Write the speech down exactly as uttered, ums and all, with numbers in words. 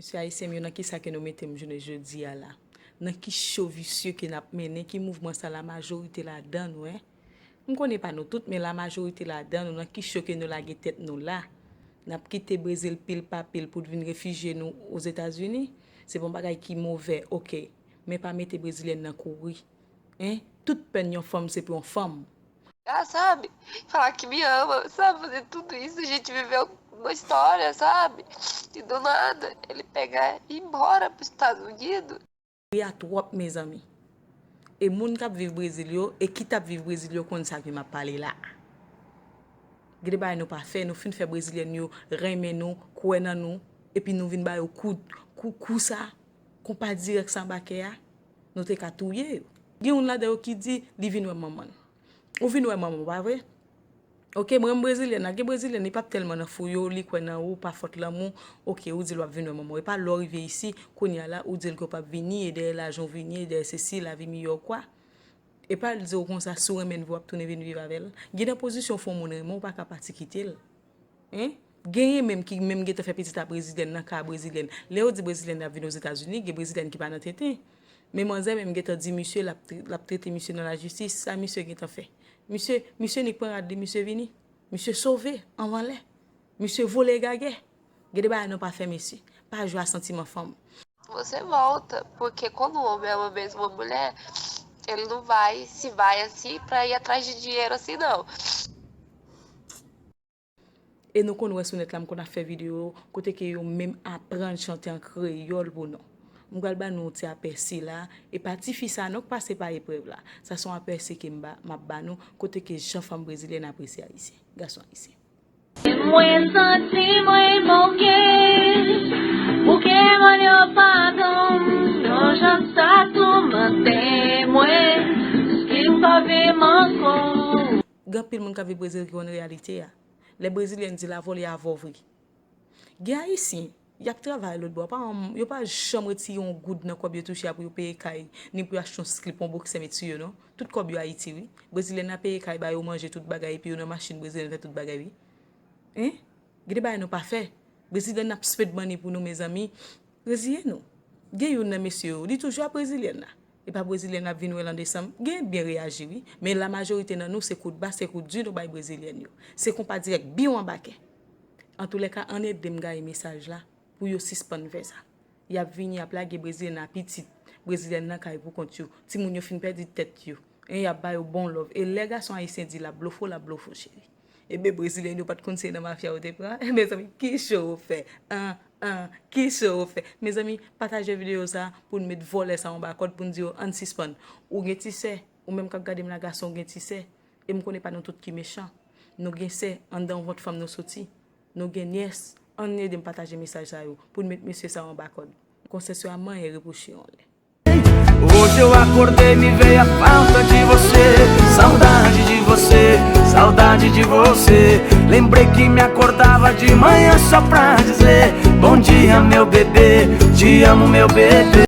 Mesye ayisyen m yo, nan kisa ke nou mete m jounen jodi a la? Nan ki cho visye ke n ap mennen, ki mouvman sa la majorite ladan nou, en? M konnen pa nou tout, men la majorite ladan nou, nan ki cho ke nou lage tèt nou la? N ap kite Brezil pil pa pil pou vin refijye nou Ozetazini? Se pa yon bagay ki move, oke. Men pa mete Brezilyèn nan kouri. En? Tout pèn yon fanm se pou yon fanm. Ah, sabe? Falar que me ama, sabe? Fazer tudo isso, a gente viveu uma história, sabe? E do nada, ele pegar e ir embora pros Estados Unidos. Ri a twòp, mezanmi. E moun k ap viv Brezil yo, e ki t ap viv Brezil yo konn sa ke m ap pale la. Gen de bagay nou pa fè, nou fin fè Brezilyèn yo renmen nou, kwè nan nou, epi nou vin ba yo kou, kou, kou sa, konpa dirèk sa anba kè a, nou te ka touye yo. Gen youn ladan yo ki di li vin wè manman l. Ou vin wè manman w, pa vre? Oke, mwen m Brezilyèn la. Gen Brezilyèn, li p ap tèlman nan fou yo, li kwè nan ou, pa fòt lanmou. Oke, ou di l w ap vin wè manman w. E pa lè w rive isi, kounye a la, ou di l ke w p ap vini, e dèyè lajan w vini, e dèyè sesi, lavi miyò kwa. E pa l di w konsa, si w renmen l vre, w ap tounen vin viv avè l. Gen nan pozisyon w fè yon moun renmen w, ou pa ka pati kite l. Hein? Genyen menm ki menm gentan fè pitit a Brezilyèn nan ka a Brezilyèn. Lè yo di Brezilyèn ap vin Ozetazini, gen Brezilyèn ki pa nan tenten. Men manzè menm gentan di misye l ap, l ap trete misye nan lajistis. Sa misye gentan fè? Misye, misye nik pran rad li, misye vini. Misye sove anvan lè. Misye vole gagè. Gen de bagay nou pa fè, mesye. Pa jwe a santiman fanm. Você volta, porque quando o homem ama mesmo a mulher, ele não vai, se vai assim, pra ir atrás de dinheiro assim, não. E nou konn wè sou nèt la, m konn ap fè videyo kote ke yo menm aprann chante an kreyòl pou nou. M pral ba nou yon ti apèsi la, e pa tifi sa non k pase pa eprèv la. Sa se yon apèsi ke m ba, m ap ba nou, kote ke jan fanm brezilyèn apresye ayisyen, gason ayisyen. Mwen santi mwen moke, bouke mwen yo padon, yon jan sa toumante mwen, si m pa viv ankò. Gen anpil moun k ap viv Brezil ki konn reyalite a. Lè brezilyèn di lavòl, y a vòvri. Gen ayisyen, y ap travay lòt bò, pa, yo pa janm retire yon goud nan kòb yo touche a pou yo peye kay, ni pou yo achte yon slip, yon boksè met sou yo non. Tout kòb yo Ayiti wi. Brezilyèn nan peye kay ba yo, manje, tout bagay, epi yo nan machin brezilyèn fè tout bagay wi. Hein? Gen de bagay nou pa fè. Brezilyèn ap spend money pou nou, mezanmi. Reziye nou. Gen youn nan mesye yo, li toujou ap brezilyèn la. E pa brezilyèn ap vin wè l an desanm. Gen byen reyaji wi. Men la majorite nan nou se kout ba, se kout di nou bay brezilyèn yo. Se konpa dirèk byen w anba kè. Antoulèka, ann ede m gaye mesaj la pou yo sispann fè sa. Y ap vini, y ap lage brezilyèn nan pitit, brezilyèn nan kay pou kont yo. Timoun yo fin pèdi tèt yo. En, y ap ba yo bon love. E lè gason ayisyen di l ap blofe w, l ap blofe w, cheri. Ebyen, brezilyèn yo pa t konn se nan mafya yo te pran. Mezanmi, ki cho ou fè? An, an, ki cho ou fè? Mezanmi, pataje videyo sa pou n met vòlè sa anba kòd, pou n di yo ann sispann. Ou gen ti sè, ou menm k ap gade m la, gason, ou gen ti sè. E m konnen pa nou tout ki mechan. Nou gen sè, anndan yon vant fanm nou soti. Nou gen nyès. Ann ede m pataje mesaj sa yo pou n met mesye sa yo anba kòd. Konsèsyon a manyen repwoche yon lè. Hoje eu acordei, me veio a falta de você, saudade de você, saudade de você. Lembrei que me acordava de manhã só pra dizer: bom dia, meu bebê, te amo, meu bebê.